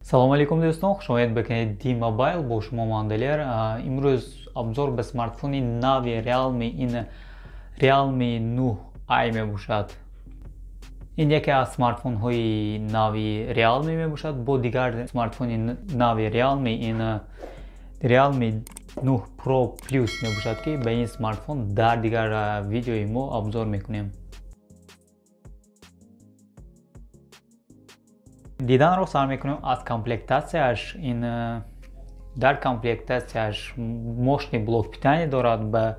Салом алейкум дӯстон, хуш омадед ба канали D-Mobile, бо шумо ман Далер. Имрӯз обзор ба смартфони нави Realme, ин Realme 9i мебошад. Ин яке аз смартфонҳои нави Realme мебошад. Бо дигар смартфони нави Realme, ин Realme 9 Pro Plus мебошад, ки ба ин смартфон дар дигар видеои мо обзор мекунем. Диданро сар мекунем аз комплектатсияш. Ин дар комплектатсияш мощный блок питания дорад ба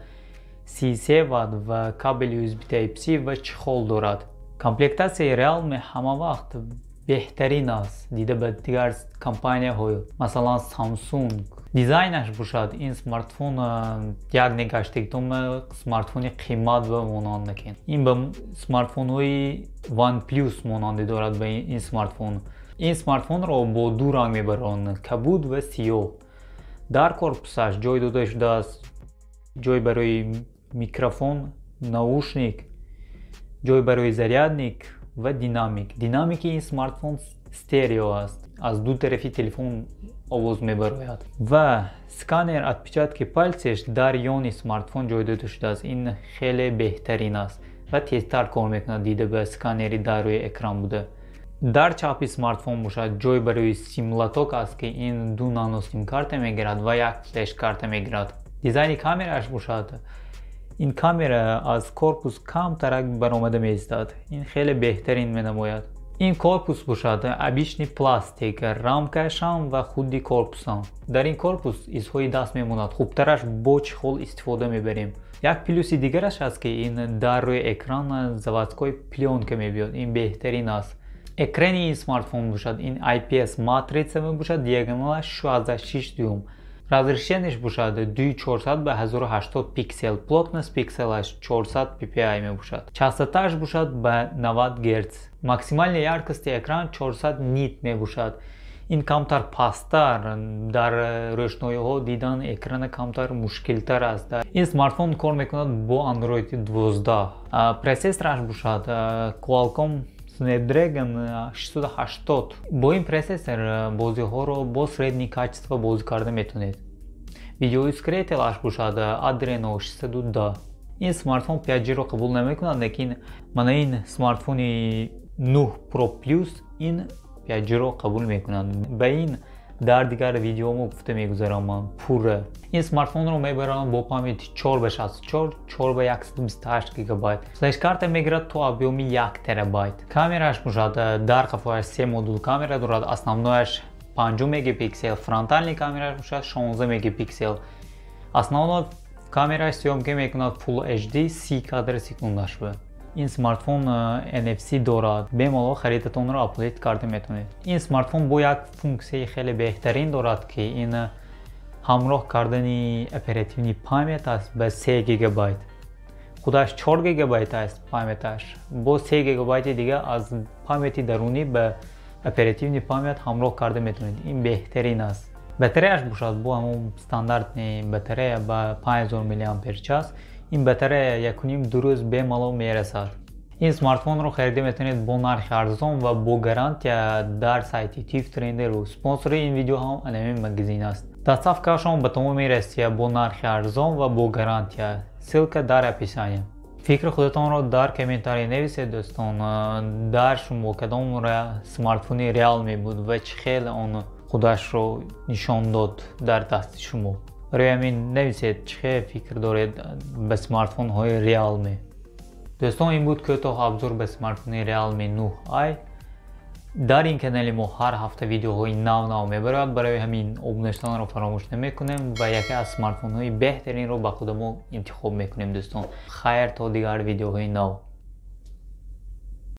33 ватт ва кабели USB Type-C ва чехол дорад. Комплектатсияи Realme ҳама вақт беҳтарин аст дида ба дигар компанияҳо, масалан Samsung. Дизайнаш бошад, ин смартфон як негаштагитон смартфони қимат ба монанд накун. Ин ба смартфонҳои OnePlus монандӣ дорад ба ин смартфон. Ин смартфонро бо ду ранг мебаранд, кабуд ва сиёҳ. Дар корпусаш ҷой дода шудааст ҷой барои микрофон, наушник, ҷой барои зарядник ва динамик. Динамики ин смартфон стерео аст, аз ду тарафи телефон овоз мебарояд ва сканер отпечатки пальцеш дар ёни смартфон ҷой дода шудааст. Ин хеле беҳтарин аст ва тезтар кор мекунад дида ба сканери дар рӯи экран буда. Дар чапи смартфон бошад ҷой барои симлаток аст, ки ин ду нано симкарта мегирад ва як флешкарта мегирад. Дизайни камераш бошад, ин камера аз корпус камтарак баромада меистад. Ин хеле беҳтарин менамояд. Ин корпус бошад обычный пластик, рамкашам ва худи корпусам. Дар ин корпус изҳои даст мемонад, хубтараш бо чехол истифода мебарем. Як плюси дигараш аст, ки ин дар рӯи экран заводской плёнка мебиёд. Ин беҳтарин аст. Экрани ин смартфон бошад, ин IPS матрица мебошад, диагоналаш 6,6 дюйм. Разрешениеш бошад 2400 ба 1080 пиксел, плотность пикселаш 400 ppi мебошад. Частотааш бошад ба 90 Гц. Максимальная яркости экран 400 нит мебошад. Ин камтар пасттар, дар рӯшноиҳо дидан экрана камтар мушкилтар аст. Ин смартфон кор мекунад бо Android 12. Процессораш бошад Qualcomm Snapdragon 680. Бо ин процессор бозиҳоро бо средний качество бозӣ карда метавонед. Видеоускорителаш бошад Adreno 610. Ин смартфон 5G-ро қабул намекунад, лекин мана ин смартфони 9 Pro Plus ин 5G-ро қабул мекунад. Ба ин дар дигар видеомо гуфта мегузарам ман пурра. Ин смартфонро мебарам бо памяти 4 ба 64, 4 ба 128 гигабайт. Флешкарта мегирад то объёми 1 терабайт. Камераш бошад дар қафояш се модул камера дорад, основнояш 5 мегапиксел, фронтальный камераш бошад 16 мегапиксел. Основной камераш съёмка мекунад Full HD 30 кадр секундаш. Ин смартфон NFC дорад, бемалол харидатонро оплатить карда метавонед. Ин смартфон бо як функсияи хеле беҳтарин дорад, ки ин ҳамроҳ кардани оперативный память аст ба 3 гигабайт. Худаш 4 гигабайт аст памяташ, бо 3 гигабайти дига аз памяти дарунӣ ба оперативный память ҳамроҳ карда метавонед. Ин беҳтарин аст. Батареяш бошад бо ҳамон стандартный батарея ба 5000 мАч. Ин батарея 1,5-2 рӯз бемалол мерасад. Ин смартфонро харида метавонед бо нархи арзон ва бо гарантия дар сайти TÜV Trender.ru. Спонсори ин видео ҳам ҳамин магазин аст. Доставкаашон ба тамоми Россия бо нархи арзон ва бо гарантия. Ссылка дар описание. Фикри худатонро дар комментарий нависед дӯстон, дар шумо кадом смартфони Realme буд ва чӣ хел он худашро нишон дод дар дасти шумо. Барои ҳамин нависед чӣ хел фикр доред ба смартфонҳои Realme. Дӯстон, ин буд кӯтоҳ обзор ба смартфони Realme 9i. Дар ин канали мо ҳар ҳафта видеоҳои нав-нав мебарояд, барои ҳамин обуна шуданро фаромӯш намекунем ва яке аз смартфонҳои беҳтаринро ба худамо интихоб мекунем дӯстон. Хайр, то дигар видеоҳои нав.